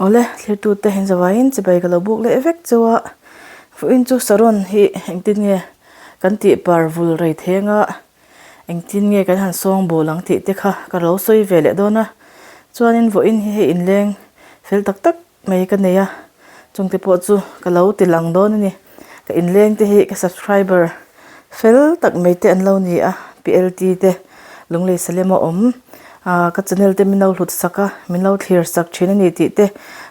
Awle thlirtute in zavaiin chibai ka lo buk leh vek chauh a, vawiin chu saron hi engtin nge kan tih par vul rei theng a, engtin nge kan han sawng bul ang tih te kha ka lo sawi ve leh dawn a, chuanin vawiin hi hei inleng fel tak tak mai ka nei a, chungte pawh chu ka lo ti lang dawn a ni. Ka inleng te hi ka subscriber fel tak mai te an lo ni a, PLT te Lunglei Salem a awm ah ka channel te min lo hlut sak a, min lo thlir sak thin a ni tih te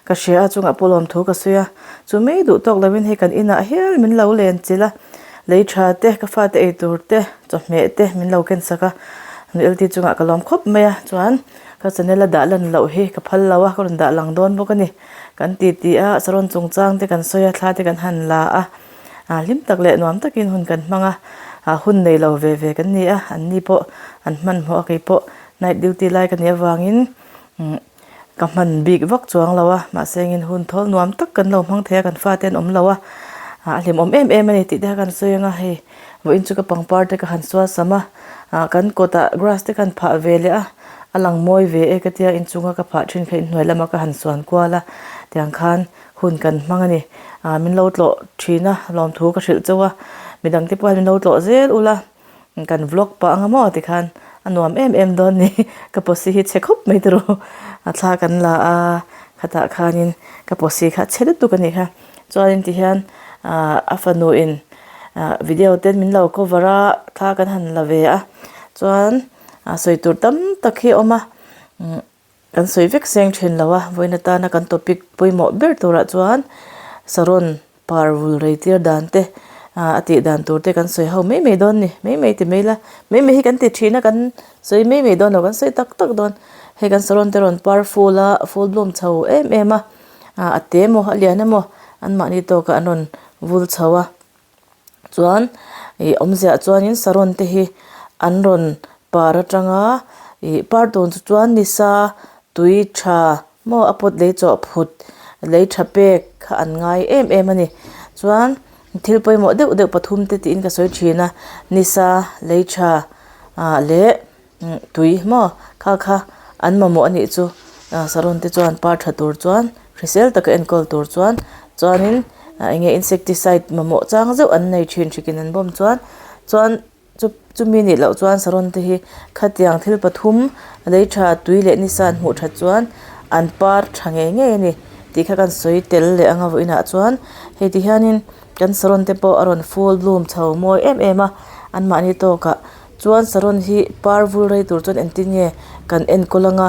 ka hria a, chungah pawh lawmthu ka sawi a, chu mai duh tawk lovin hei kan inah hial min lo len chilh a, lei tha te ka fate ei tur te chawhmeh te min lo ken sak a, LT chungah ka lawm khawp mai a, chuan. Ka channel a dah lan loh hi ka phal lo a, ka rawn dah lang dawn bawk a ni. Kan ti ti a, saron chungchang te kan sawi a, thla te kan han la a, ah hlim tak leh nuam takin hun kan hmang a, ah hun nei lo ve ve kan ni a, an ni pawh an hmanhmawh a, kei pawh night duty lai ka nih avangin umm ka hman bik vak chuang lo a, mahse engin hun thawl nuam tak kan lo hmang thei a, kan fate an awm lo a, ah a hlimawm em em a ni tih te kha kan sawi ang a, hei vawiin chu ka pangpar te ka han sual sam a, ah kan kawtah grass te ka han phah ve leh a. A lang mawi ve e ka tia inchunga ka phah thin kha inhnuai lama ka han suan kual a tiang khan hun kan hmang a ni. Ah min lo tlawh thin a lawmthu ka hrilh chauh a midang te pawh hian min lo tlawh zel ula kan vlog pah anga maw tikhan a nuam em em dawn ni ka posi hi chhe khawp mai tawrh a thla kan la a khatah khanin ka posi kha a chhe lutuk a nih kha chuanin tihian ah a fanu in ah video ten min lo cover a thla kan han la ve a chuan. A sawi tur tam tak hi a awm a umm kan sawi vek seng thin lo a vawiin atana kan topic pawimawh ber turah chuan saron par vul rei tir dan te ah a tih dan tur te kan sawi ho mai mai dawn a ni mai mai ti mai ila mai mai hi kan ti thin a kan sawi mai mai dawn lo kan sawi tak tak dawn hei kan saron te rawn par full a full bloom chho em em a ah a te emaw a lian emaw anmahni tawkah an rawn vul chho a. Chuan ih awmziah chuanin saron te hi an rawn par atanga ih par tun chu chuan nisa tui tha maw a pawt lei chawh phut lei tha pek kha an ngai em em a ni. Chuan thil pawimawh deuh deuh pathum te tiin ka sawi thin a nisa lei tha ah leh Tui maw? Kha kha an mamawh a nih chu. Saron te chuan par tha tur chuan hrisel taka enkawl tur chuan chuanin eng nge insecticide mamawh chang zeuh an nei thin hrikin an bawm chuan chuan chu chumi nih loh chuan saron te hi khatiang thil pathum lei tha tui leh nisa an hmuh that chuan an par tha ngei ngei a ni tih kha kan sawi tel leh anga vawiinah chuan hei ti hianin kan saron te pawh a rawn full bloom chho mawi em em a anmahni tawkah. Chuan saron hi par vul rei tur chuan engtin nge kan enkawl anga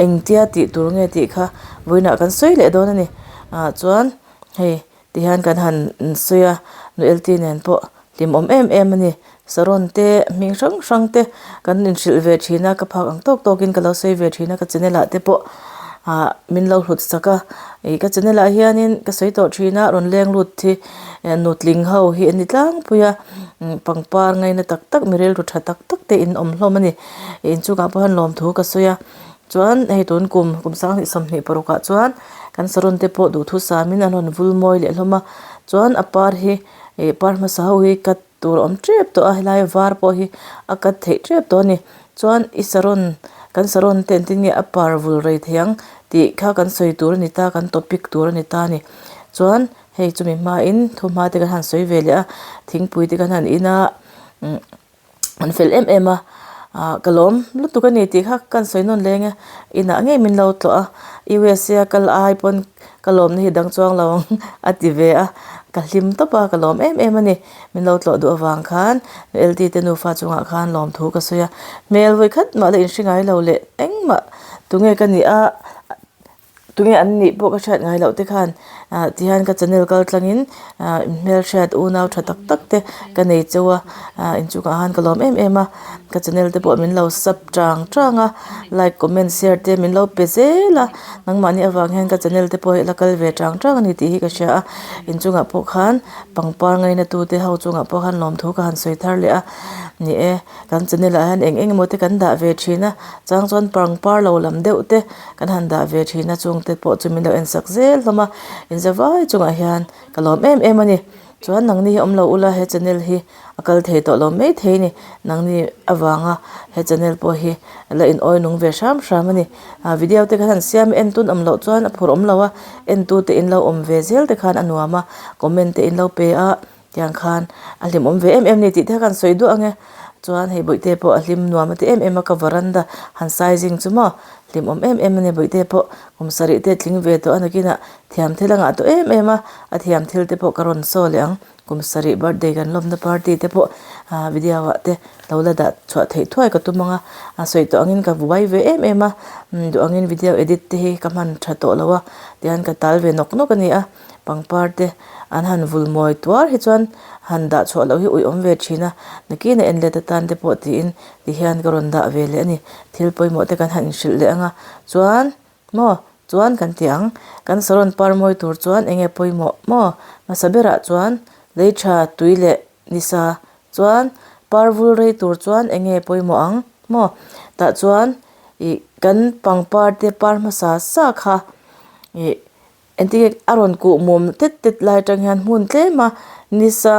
engtia tih tur nge tih kha vawiinah kan sawi leh dawn a ni. Ah chuan hei tihian kan han sawi a Noelty nen pawh hlimawm em em a ni. Saron te hming hrang hrang te kan inhrilh ve thin a ka phak ang tawk tawkin ka lo sawi ve thin a ka channel ah te pawh ah min lo hlut sak a. Ih ka channel ah hianin ka sawi tawh thin a rawn leng lut hi nutling ho hi an ni tlangpui a. Pangpar ngaina tak tak mi rilru tha tak tak te in awm hlawm a ni. Inchungah pawh hian lawmthu ka sawi a chuan hei tun kum kum sanghnih sawmhnih parukah chuan kan saron te pawh duhthu samin an rawn vul mawi leh hlawm a chuan a par hi ih par hmasa ho hi cut tur a awm tep tawh a helai var pawh hi a cut theih tep tawh a ni. Chuan i saron kan saron te engtin nge a par vul rei thei ang tih kha kan sawi tur a ni ta kan topic tur a ni ta a ni. Chuan. Hei chumi hmain thuhma te kan han sawi ve leh a, thingpui te kan han in a, umm an fel em em a, ah ka lawm lutuk a ni tih kha ka han sawi nawn leng e, inah ngei min lo tlawh a, USA a kal ai pawn ka lawmna hi dang chuang lo ang a ti ve a, ka hlim tawp a, ka lawm em em a ni, min lo tlawh duh avang khan LT te nufa chungah khan lawmthu ka sawi a, hmel vawi khat mah la inhre ngai lo leh engmah tunge ka nih a. Tunge an nih pawh ka hriat ngai loh te khan ah tihian ka channel kal tlangin ah inhmelhriat unau tha tak tak te ka nei cheu a ah inchungah khan ka lawm em em a ka channel te pawh min lo sub tang tang a like comment share te min lo pe zel a nangmahni avang hian ka channel te pawh hi la kal ve tang tang a ni tih hi ka hria a inchungah pawh khan pangpar ngaina tu te ho chungah pawh khan lawmthu ka han sawi thar leh a ni e kan channel ah hian eng eng emaw te kan dah ve thin a chang chuan pangpar lo lam deuh te. Kan han dah ve thin a chungte pawh chu min lo en sak zel hlawm a inzavai chungah hian ka lawm em em a ni. Chuan nangni hi awm lo ula he channel hi a kal thei tawh lo mai thei a ni. Nangni avanga he channel pawh hi la in awi nung ve hram hram a ni. Ah video te khan han siam en tun awm loh chuan a phur awm lo a, entu te in lo awm ve zel te khan a nuam a, comment te in lo pe a, tiang khan a hlimawm ve em em a ni tih te kha kan sawi duah ang e. Chuan hei bawihte pawh a hlim nuam a ti em em a, ka varanda han sizing chu maw hlimawm em em a ni bawihte pawh kum sarih te tling ve tawh a nakinah thiam thil a ngah tawh em em a, a thiam thil te pawh ka rawn saw leh ang. Kum sarih birthday kan lawmna party te pawh ah video ah te lo la dah chhuah theih thuai ka tum ang a, a sawi tawh angin ka buai ve em em a, duh angin video edit te hi ka hman tha tawh lo a, tihian ka tal ve nawk nawk a ni a, pangpar te an han vul mawi tuar hi chuan han dah chhuah loh hi ui awm ve thin a, nakin a en let atan te pawh tiin tihian ka rawn dah ve leh a ni, thil pawimawh te kan han inhrilh leh ang a, chuan. Maw? Chuan kan ti ang. Kan saron par mawi tur chuan eng nge pawimawh maw? Hmasa berah chuan lei tha tui leh nisa chuan par vul rei tur chuan eng nge pawimawh ang maw? Tah chuan ih kan pangpar te par hmasa sa kha ih engtin nge a rawn kuh mum tet tet lai atang hian hmun tlem a nisa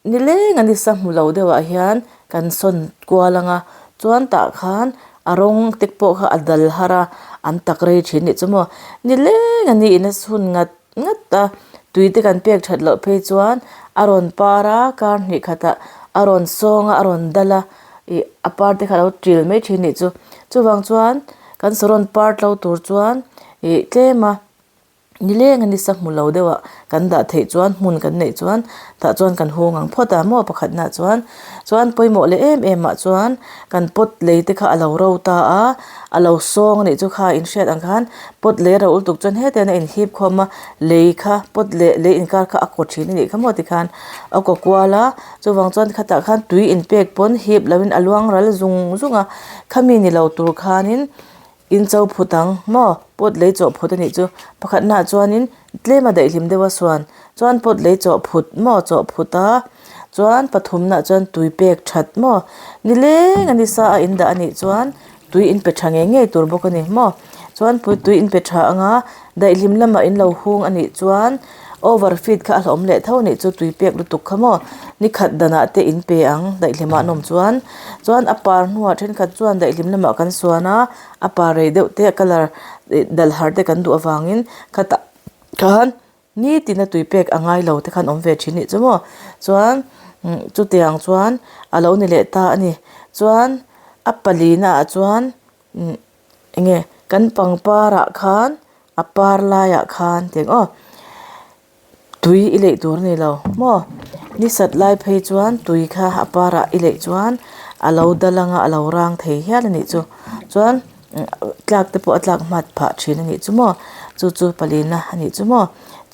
Nileng a nisa hmu lo deuhah hian kan sawn kual ang a, chuan tah khan a rawng te pawh kha a dal har a, an tak rei thin nih chu maw. Nileng a ni in a chhun ngat ngat a, tui te kan pek that loh phei chuan a rawn par a, kar hnih khatah a rawn sawng a, a rawn dal a, ih a par te kha a lo til mai thin nih chu. Chuvang chuan kan saron par tlo tur chuan ih tlem a. Nileng a nisa hmu lo deuh ah kan dah theih chuan hmun kan neih chuan tah chuan kan hung ang phawt a maw pakhatna chuan chuan pawimawh leh em em ah chuan kan pot lei te kha a lo ro ta a a lo sawng a nih chu kha inhriat ang khan pot lei a ro lutuk chuan hetiang hian a inhip khawm a lei kha pot leh lei inkar kha a kaw thin a nih kha maw tikhan a kaw kual a chuvang chuan khatah khan tui inpek pawn hip lo in a luang ral zung zung a khami ni lo tur khanin. In cho phut ang maw? Pot lei chawh phut a nih chu. Pakhatnaah chuanin tlem a daihlim deuh a suan. Chuan pot lei chawh phut maw? Chawh phut a. Chuan pathumnaah chuan tui pek that maw? Nileng a nisa a in dah a nih chuan tui in pe tha ngei ngei tur bawk a ni maw? Chuan tui in pe tha anga daihlim lamah in lo hung a nih chuan over feed kha a hlauhawm leh tho a nih chu tui pek lutuk kha maw? Ni khat danah te in pe ang daihlimah an awm chuan. Chuan a par hnuah thenkhat chuan daihlim lamah kan suan a, a par rei deuh te a colour ih dal har te kan duh avangin khatah khan nitin a tui pek a ngai lo te khan awm ve thin nih chu maw. Chuan chutiang chuan a lo ni leh ta a ni. Chuan a palina ah chuan umm eng nge kan pangpar ah khan a par laiah khan tiang aw. Tui i leih tur a ni lo maw? Ni sat lai phei chuan tui kha a parah i leih chuan a lo dal anga a lo rang thei hial a nih chu. Chuan tlak te pawh a tlak hmat phah thin a nih chu maw? Chu chu palina a nih chu maw?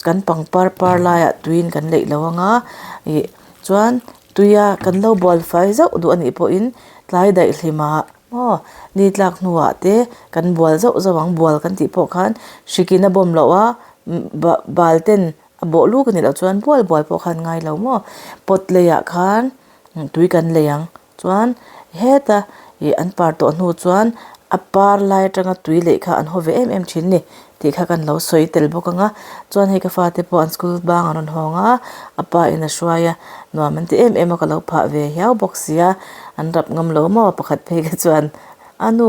Kan pangpar par laiah tuiin kan leih lo anga ih chuan tuia kan lo bual fai zauh duh a nih pawhin tlai daih hlimah maw ni tlak hnuah te kan bual zauh zauh ang bual kan tih pawh khan hrikin a bawm loh a. Bal ten a bawh luk a nih loh chuan bual bual pawh khan ngai lo maw pot leiah khan tui kan lei ang chuan heta ih an par tawh hnu chuan a par lai atanga tui leih kha an haw ve em em thin a ni tih kha kan lo sawi tel bawk ang a chuan hei ka fate pawh an school bang an rawn hawng a a pa in a hruai a nuam an ti em em a ka lo phah ve hiau bawk sia an rap ngam lo maw pakhat phei kha chuan a nu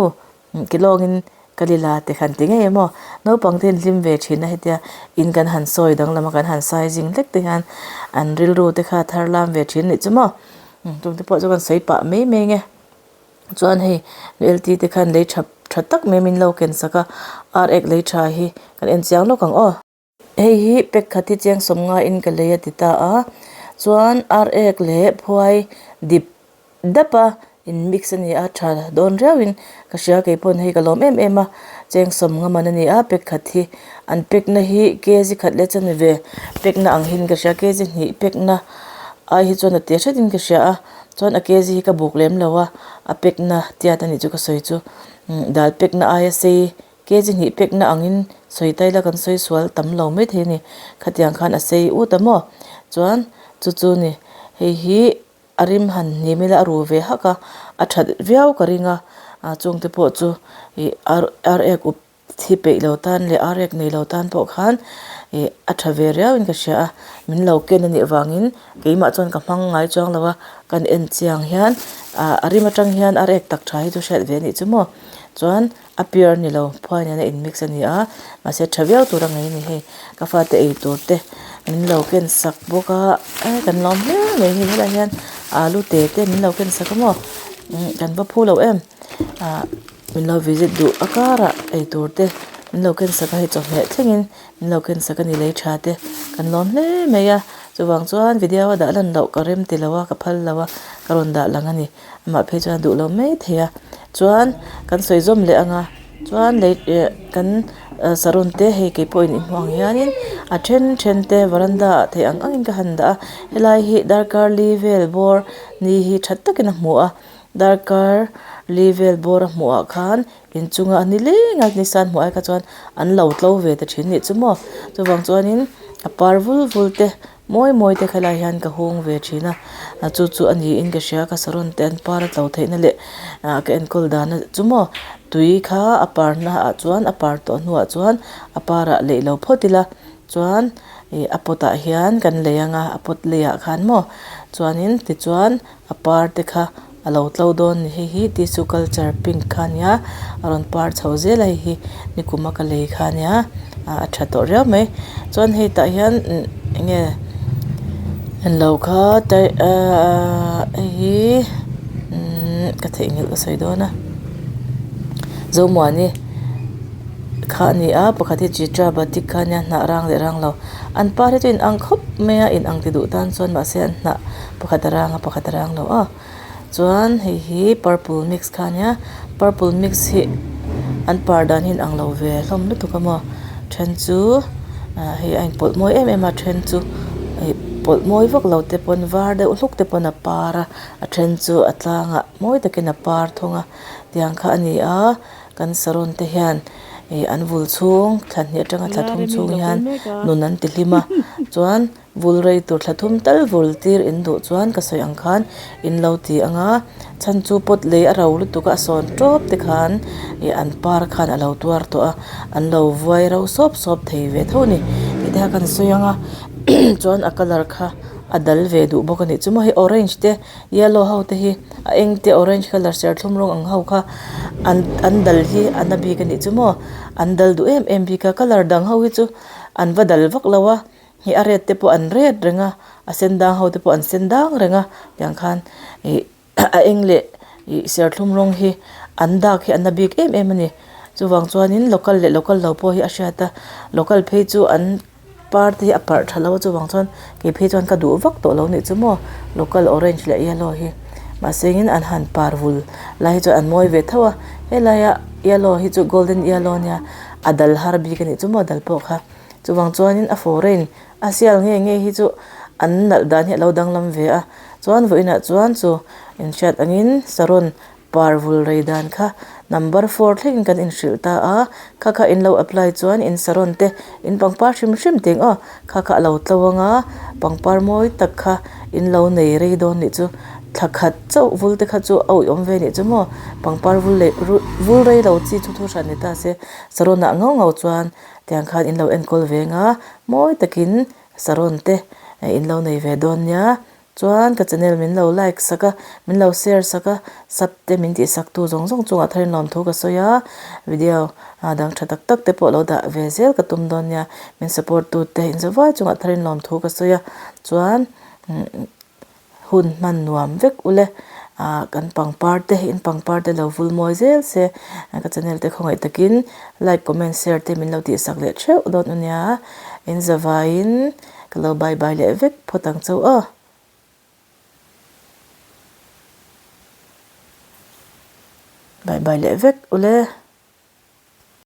Ke lawngin ka lila te khan ti ngei emaw naupang te in hlim ve thin a hetia in kan han sawi danglam a kan han sai zing hlek te hian an rilru te kha thar lam ve thin anih chu maw tum te pawh chu kan sawi pah mai mai nge chuan hei L T te khan lei tha tha tak mai min lo ken sak a ar ek lei tha hi kan en chiang lawk ang aw. Hei hi pack khat hi chiang sawmnga in ka lei a ti ta a, chuan ar ek leh phuai dip dap a in mix a ni a, tha dawn riau in ka hria keipawn hei ka lawm em em a, cheng sawmnga man a ni a pack khat hi an pack na hi kg khat leh chuan ve pack na ang hian ka hria kg hnih pack na ai hi chuan a te hret in ka hria a, chuan a kg hi ka buk lem lo a, a pack na tiat a nih chu ka sawi chu dal pack na aia sei Kg hnih pekna angin sawi ta ila kan sawi sual tam lo mai thei a ni. Khatiang khan a sei ut a maw? Chuan chu chu ni hei hi a rim han hnim ila a ru ve hak a, a that viau ka ring a, chungte pawh chu ih ar ek up. Thi peih lo tan leh ar ek nei lo tan pawh khan ih a tha ve riau in ka hria a min lo ken a nih vangin keimah chuan ka hmang ngai chuang lo a kan en chiang hian ah a rim atang hian ar ek tak tha hi chu hriat ve a nih chu maw chuan a pure ni lo phuai nena in mix a ni a mahse tha viau tur a ngei a ni hei ka fate ei tur te min lo ken sak bawk a eh kan lawm hle mai hei helaiah hian alu te te min lo ken sak a maw kan va phu lo em ah. Min lo visit duh a karah eitur te min lo ken sak a hei chawhmeh thlengin min lo ken sak a ni lei tha te kan lawm hle mai a chuvang chuan video a dah lan loh ka rem ti lo a ka phal lo a ka rawn dah lang a ni amah phei chuan a duh lo mai thei a chuan kan sawi zawm leh ang a chuan lei eh kan saron te hei kei pawhin i hmuh ang hianin a then then te varanda ah theih ang angin ka han dah a helai hi darkar li vel bawr ni hi tha takin a hmu a. Darkar li vel bawr a hmuh ah khan inchunga a ni leng a nisan hmuh ai kha chuan an lo tlo ve ta thin nih chu maw chuvang chuanin a par vul vul te mawi mawi te khelaiah hian ka hung ve thin a a chu chu a niin ka hria ka saron te an par a tlo theih na leh ah ka enkawl dan a chu maw tui kha a par na ah chuan a par tawh hnuah chuan a par ah leih lo phawt ila chuan ih a pot ah hian kan lei anga a pot lei ah khan maw chuanin tichuan. A par te kha a lo tlo dawn ni hei hi tissue culture pink kha ania a rawn par chho zel a hei hi nikum a ka lei kha ania a tha tawh riau mai chuan hei tah hian eng nge englo kha aaa hei hi imm ka theihnghilh ka sawi dawn a zomuani kha a ni a pakhat hi chitra batik kha ania hnah rang leh rang lo an par hi chu a inang khawp mai a inang ti duh tan chuan mahse an hnah. Pakhat a rang a pakhat a rang lo aw chuan hei hi purple mix kha ania purple mix hi an par dan hi a inang lo ve hlawm lutuk a maw then chu ah hei a inpawlh mawi em em a then chu ih pawlh mawi vak lo te pawn var deuh hluk te pawn a par a a then chu a tlangah mawi takin a par thung a tiang kha a ni a kan saron te hian ih an vul chhung thla hnih atanga thla thum chhung hian nun an ti hlim a chuan. Vul rei tur thla thum tal vul tir in duh chuan ka sawi ang khan in lo ti ang a, chhan chu pot lei a ro lutuk a a sawn tawp te khan ih an par khan a lo tuar tawh a, an lo vuai ro sawp sawp thei ve tho a ni tih te kha kan sawi ang a chuan a colour kha a dal ve duh bawk a nih chu maw hei orange te yellow ho te hi a eng te orange colour serthlum rawng ang ho kha an an dal hi a na bik a nih chu maw an dal duh em em bik a colour dang ho hi chu an va dal vak lo a. Hei a red te pawh an red reng a a sen dang ho te pawh an sen dang reng a tiang khan ih a eng leh ih serthlum rawng hi an dak hi a na bik em em a ni chuvang chuanin local leh local lo pawh hi a hriat a local phei chu an par te hi a parh tha lo a chuvang chuan kei phei chuan ka duh vak tawh lo nih chu maw local orange leh yellow hi mahse in an han par vul lai hi chuan an mawi ve tho a helaia yellow hi chu golden yellow ania a dal har bik a nih chu maw dal pawh kha. Chuvang chuanin a foreign a sial nge nge hi chu an nalh dan hi a lo danglam ve a, chuan vawiinah chuan chu inhriat angin saron par vul rei dan kha number four thlengin kan inhrilh ta a, kha kha in lo apply chuan in saron te in pangpar hrim hrim teng aw kha kha a lo tlo ang a, pangpar mawi tak kha in lo nei rei dawn nih chu thla khat chauh vul te kha chu a uiawm ve nih chu maw pangpar vul leh vul rei lo chi chu thu hran ni ta se saron ah ngau ngau chuan. Tiang khan in lo enkawl ve nga, mawi takin saron te in lo nei ve dawn nia. Chuan ka channel min lo like sak a, min lo share sak a, sub te min tih sak tu zawng zawng chungah tharin lawmthu ka sawi a, video dang tha tak tak te pawh lo dah ve zel ka tum dawn nia. Min support tu te inzawvai chungah tharin lawmthu ka sawi a, chuan. Hun hman nuam vek ule ah kan pangpar te in pangpar te lo vul mawi zel se ka channel te khawngaih takin like comment share te min lo tih sak leh theuh dawn a nia in zavaiin ka lo bye bye leh vek phawt ang chauh aw. Bye bye leh vek ule.